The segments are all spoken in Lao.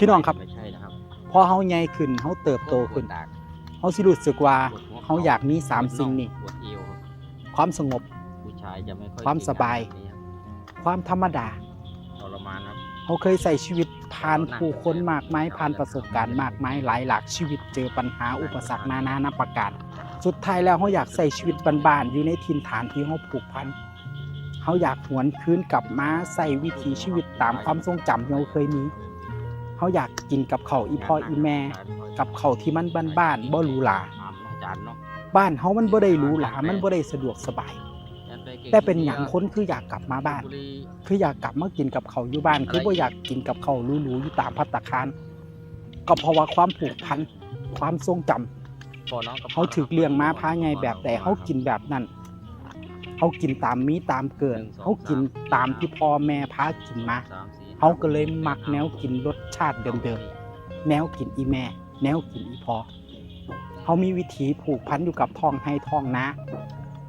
ພີ່ນ້ອງຄັບ ไม่ใช่นะครับ ພໍເຮົາໃຫຍ່ຂຶ້ນ ເຮົາເຕີບໂຕຂຶ້ນ ปวดตาก ເຮົາຊິຮູ້ສຶກວ່າ ปวดหัวเข่า ເຮົາຢາກມີສາມສິ່ງນີ້ ปวดเอวครับ ຄວາມສະຫງົບ ผู้ชายจะไม่ค่อย ຄວາມສະບາຍ เก่งขนาดนี้ครับ ຄວາມທຳມະດາ ทรมานครับ ເຮົາເຄີຍໃຊ້ຊີວິດຜ່ານຜູ້ຄົນມາກມາຍ ຜ່ານປະສົບການມາກມາຍ ຫຼາຍຫຼາກຊີວິດ ເຈີບັນຫາອຸປະສັກນານານາປະການ ສຸດທ້າຍແລ້ວເຮົາຢາກໃຊ້ຊີວິດບ້ານໆ ຢູ່ໃນຖິ່ນຖານທີ່ເຮົາຜູກພັນ ເຮົາຢາກຫວນຄືນກັບມາໃຊ້ວິຖີຊີວິດຕາມຄວາມຊົງຈຳທີ່ເຮົາເຄີຍມີ ເຮົາຢາກກິນກັບເຂົ້າອີ່ພໍ່ອີ່ແມ່ ກັບເຂົ້າທີ່ມັນບ້ານໆ ບໍ່ຫຼູຫຼາ ບ້ານເຮົາມັນບໍ່ໄດ້ຫຼູຫຼາ ມັນບໍ່ໄດ້ສະດວກສະບາຍ ແຕ່ເປັນຫຍັງຄົນຄືຢາກກັບມາບ້ານ ຄືຢາກກັບມາກິນກັບເຂົ້າຢູ່ບ້ານ ຄືບໍ່ຢາກກິນກັບເຂົ້າຫຼູໆ ຢູ່ຕາມພັດຕາຄານ ກໍເພາະວ່າຄວາມຜູກພັນ ຄວາມຊົງຈຳ ເຮົາຖືກລ້ຽງມາພາໃຫຍ່ແບບໃດ ເຮົາກິນແບບນັ້ນ ເຮົາກິນຕາມມີຕາມເກີດ ເຮົາກິນຕາມທີ່ພໍ່ແມ່ພາກິນມາ ເຮົາກໍເລີຍມັກແນວກິນລົດຊາດເດີມໆ ແນວກິນອີ່ແມ່ ແນວກິນອີ່ພໍ່ ເຮົາມີວິຖີຜູກພັນຢູ່ກັບທ້ອງໄຮ່ທ້ອງນາ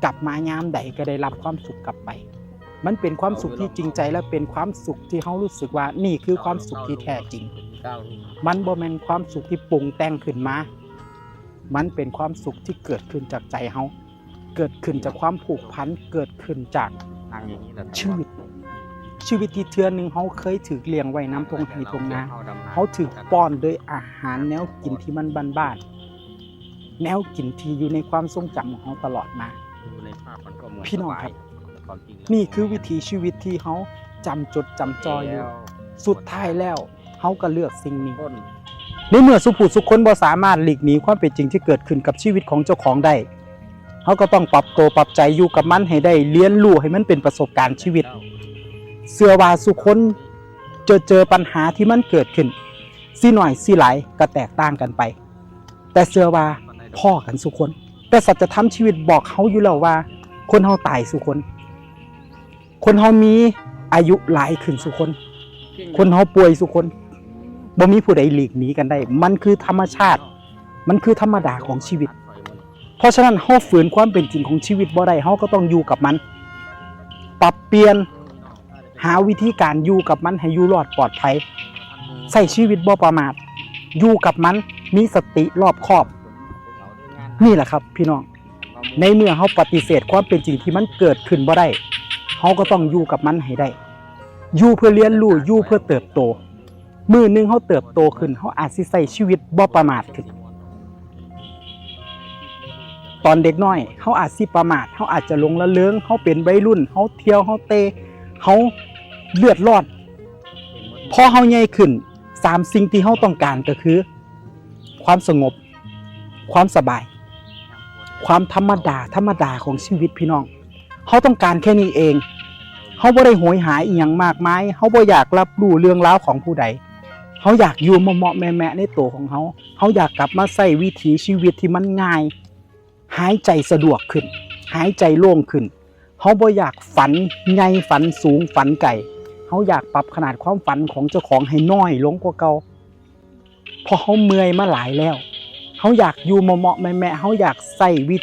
ກັບມາຍາມໃດກໍໄດ້ຮັບຄວາມສຸກກັບໄປ ມັນເປັນຄວາມສຸກທີ່ຈິງໃຈ ແລະ ເປັນຄວາມສຸກທີ່ເຮົາຮູ້ສຶກວ່ານີ້ຄືຄວາມສຸກທີ່ແທ້ຈິງ ມັນບໍ່ແມ່ນຄວາມສຸກທີ່ປຸງແຕ່ງຂຶ້ນມາ ມັນເປັນຄວາມສຸກທີ່ເກີດຂຶ້ນຈາກໃຈເຮົາ ເກີດຂຶ້ນຈາກຄວາມຜູກພັນ ເກີດຂຶ້ນຈາກ นั่งอย่างนี้แหละ ຊີວິດ ຊີວິດທີ່ເທື່ອໜຶ່ງເຮົາເຄີຍຖືກລ້ຽງໄວ້ນຳທົ່ງໄຮ່ທົ່ງນາ ເຮົາຖືກປ້ອນໂດຍອາຫານແນວກິນທີ່ມັນບ້ານໆ ແນວກິນທີ່ຢູ່ໃນຄວາມຊົງຈຳຂອງເຮົາຕະຫຼອດມາ ຢູ່ในภาพมันก็เหมือน ພີ່ນ້ອງຄັບ สบาย ນີ້ຄືວິຖີຊີວິດທີ່ເຮົາຈຳຈົດຈຳຈ່ອຢູ່ ສຸດທ້າຍແລ້ວເຮົາກໍເລືອກສິ່ງນີ້ ໃນເມື່ອສູ່ຜູ້ສູ່ຄົນບໍ່ສາມາດຫຼີກໜີຄວາມເປັນຈິງທີ່ເກີດຂຶ້ນກັບຊີວິດຂອງເຈົ້າຂອງໄດ້ ເຮົາກໍຕ້ອງປັບໂຕປັບໃຈຢູ່ກັບມັນໃຫ້ໄດ້ ຮຽນຮູ້ໃຫ້ມັນເປັນປະສົບການຊີວິດ ເຊື່ອວ່າສູ່ຄົນຈະເຈີປັນຫາທີ່ມັນເກີດຂຶ້ນ ຊິໜ້ອຍຊິຫຼາຍກໍແຕກຕ່າງກັນໄປ ແຕ່ເຊື່ອວ່າພໍ້ກັນສູ່ຄົນ ແຕ່ສັດຈະທຳຊີວິດບອກເຮົາຢູ່ແລ້ວວ່າ ຄົນເຮົາຕາຍສູ່ຄົນ ຄົນເຮົາມີອາຍຸຫຼາຍຂຶ້ນສູ່ຄົນ ຄົນເຮົາປ່ວຍສູ່ຄົນ ບໍ່ມີຜູ້ໃດຫຼີກໜີກັນໄດ້ ມັນຄືທຳມະຊາດ ມັນຄືທຳມະດາຂອງຊີວິດ ເພາະສະນັ້ນເຮົາຝືນຄວາມເປັນຈິງຂອງຊີວິດບໍ່ໄດ້ ເຮົາກໍຕ້ອງຢູ່ກັບມັນ ປັບປ່ຽນ ຫາວິທີການຢູ່ກັບມັນໃຫ້ຢູ່ລອດປອດໄພ ໃຊ້ຊີວິດບໍ່ປະໝາດ ຢູ່ກັບມັນ ມີສະຕິລອບຄອບ ນີ້ແຫຼະຄັບພີ່ນ້ອງ ໃນເມື່ອເຮົາປະຕິເສດຄວາມເປັນຈິງທີ່ມັນເກີດຂຶ້ນບໍ່ໄດ້ ເຮົາກໍຕ້ອງຢູ່ກັບມັນໃຫ້ໄດ້ ຢູ່ເພື່ອຮຽນຮູ້ ຢູ່ເພື່ອເຕີບໂຕ ມື້ໜຶ່ງເຮົາເຕີບໂຕຂຶ້ນ ເຮົາອາດຊິໃຊ້ຊີວິດບໍ່ປະໝາດຂຶ້ນ ຕອນເດັກນ້ອຍເຮົາອາດຊິປະໝາດ ເຮົາອາດຈະຫຼົງລະເລີງ ເຮົາເປັນໄວລຸ້ນ ເຮົາທ່ຽວ ເຮົາເຕະ ເຮົາເລືອດຮ້ອນ ພໍເຮົາໃຫຍ່ຂຶ້ນ ສາມສິ່ງທີ່ເຮົາຕ້ອງການກໍຄື ຄວາມສະຫງົບ ຄວາມສະບາຍ ຄວາມທຳມະດາ ທຳມະດາຂອງຊີວິດພີ່ນ້ອງ ເຮົາຕ້ອງການແຄ່ນີ້ເອງ ເຮົາບໍ່ໄດ້ໂຫຍຫາອີ່ຫຍັງມາກມາຍ ເຮົາບໍ່ຢາກຮັບຮູ້ເລື່ອງລາວຂອງຜູ້ໃດ ເຮົາຢາກຢູ່ເໝາະໆແມະໆໃນໂຕຂອງເຮົາ ເຮົາຢາກກັບມາໃຊ້ວິຖີຊີວິດທີ່ມັນງ່າຍ ຫາຍໃຈສະດວກຂຶ້ນ ຫາຍໃຈໂລ່ງຂຶ້ນ ເຮົາບໍ່ຢາກຝັນໃຫຍ່ ຝັນສູງ ຝັນໄກ ເຮົາຢາກປັບຂະໜາດຄວາມຝັນຂອງເຈົ້າຂອງໃຫ້ນ້ອຍລົງກວ່າເກົ່າ ເພາະເຮົາເມື່ອຍມາຫຼາຍແລ້ວ ເຮົາຢາກຢູ່ເໝາະໆແມະໆ ເຮົາຢາກໃຊ້ວິ